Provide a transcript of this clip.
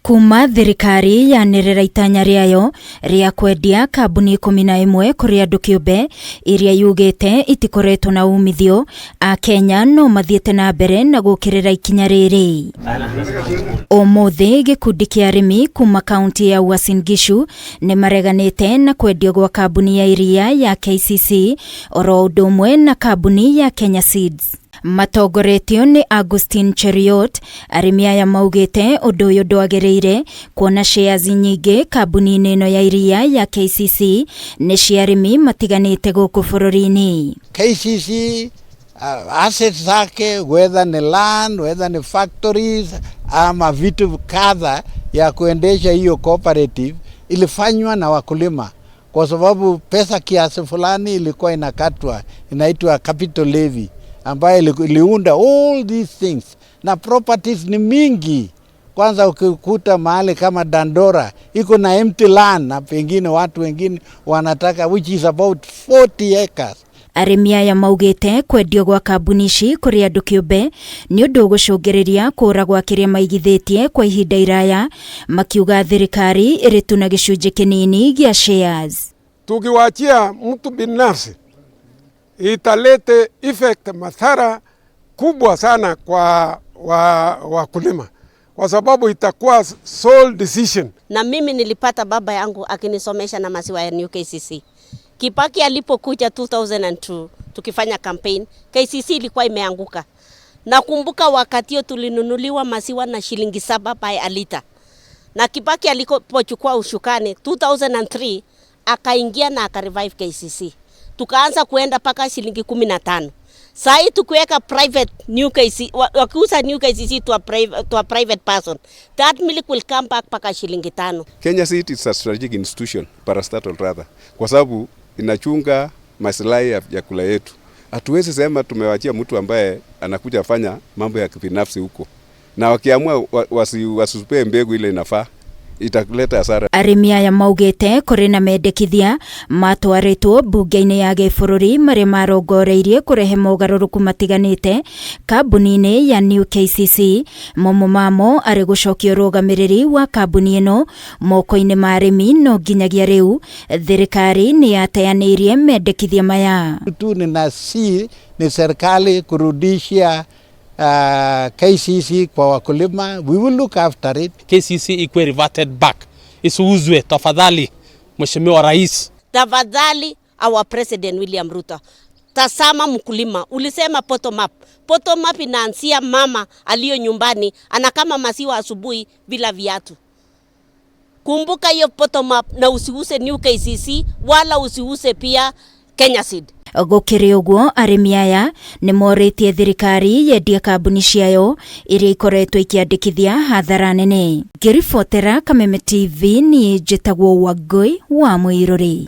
Kuma thirikari yanĩrĩra itanya rĩayo rĩa kwendia kambuni 11 kũrĩ andũ kĩũmbe iria yugĩte itikoretwo na umithio, Akenya no mathiĩte na mbere na gũkĩrĩra ikinya rĩrĩ. Ũmũthĩ gĩkundi kĩa arĩmi kuma kaunti ya Uasin Gishu nĩ mareganĩte na kwendio gwa kambuni ya iria ya KCC oro ũndũ ũmwe na kambuni ya Kenya Seeds. Matongoretio nĩ Augustine Cheruiyot, arĩmi aya maugĩte ũndũ ũyũ ndwagĩrĩire kuona shares nyingĩ kambuni-inĩ ĩno ya iria ya KCC nĩ cia arĩmi matiganĩte gũkũ bũrũri-inĩ. KCC assets zake, whether ni land, whether ni factories ama vitu kadha ya kuendesha hiyo cooperative, ilifanywa na wakulima, kwa sababu pesa kiasi fulani ilikuwa inakatwa, inaitwa capital levy, ambayo iliunda all these things, na properties ni mingi. Kwanza ukikuta mahali kama Dandora iko na empty land na pengine watu wengine wanataka, which is about 40 acres. Arĩmi aya maugĩte kwendio gwa kambuni ici kũrĩ andũ kĩũmbe nĩ ũndũ ũgũcũngĩrĩria kũra gwa kĩrĩa maigithĩtie kwa ihinda iraya, makiuga thirikari ĩrĩ tu na gĩcunjĩ kĩnini gĩa shares. Tukiwachia mtu binafsi, italete effect, madhara kubwa sana kwa wakulima, kwa sababu itakuwa sole decision. Na mimi nilipata baba yangu akinisomesha na maziwa ya New KCC. Kibaki alipokuja 2002, tukifanya campaign, KCC ilikuwa imeanguka. Nakumbuka wakati hiyo tulinunuliwa maziwa na shilingi 7 by a liter. Na Kibaki alipochukua ushukani 2003, akaingia na akarevive KCC. Tukaanza kuenda paka shilingi 15. Saa hii tukiweka private New KC, wakiuza New KCC to a private person, that milk will come back paka shilingi 5. Kenya Seed is a strategic institution, parastatal rather, kwa sababu inachunga maslahi ya vyakula yetu. Hatuwezi sema tumewachia mtu ambaye anakuja fanya mambo ya kibinafsi huko, na wakiamua wasipee mbegu ile inafaa, italeta hasara. Arĩmi aya maugĩte kũrĩ na mendekithia matwarĩtwo mbunge-inĩ ya gĩbũrũri marĩa marongoreirie kũrehe mogarũrũku matiganĩte kambuni-inĩ ya New KCC, momo mamo arĩ gũcokia ũrũgamĩrĩri wa kambuni ĩno moko-inĩ ma arĩmi, no nginyagia rĩu thirikari nĩ yateanĩirie mendekithia maya. Tu ninasihi ni serikali kurudisha KCC kwa wakulima. We will look after it. KCC ikuwe reverted back, isiuzwe tafadhali, Mheshimiwa Rais. Tafadhali, our President William Ruto, tazama mkulima. Ulisema bottom up. Bottom up inaanzia mama aliyo nyumbani anakama maziwa asubuhi bila viatu. Kumbuka hiyo bottom up na usiuze New KCC wala usiuze pia Kenya Seed. Gũkĩrĩ ũguo, arĩmi aya nĩ morĩtie thirikari yendie kambuni ciayo iria ikoretwo ikĩandĩkithia hathara nene. Ngĩribotera Kameme TV, niĩ njĩtagwo Wangũi wa Mũirũrĩ.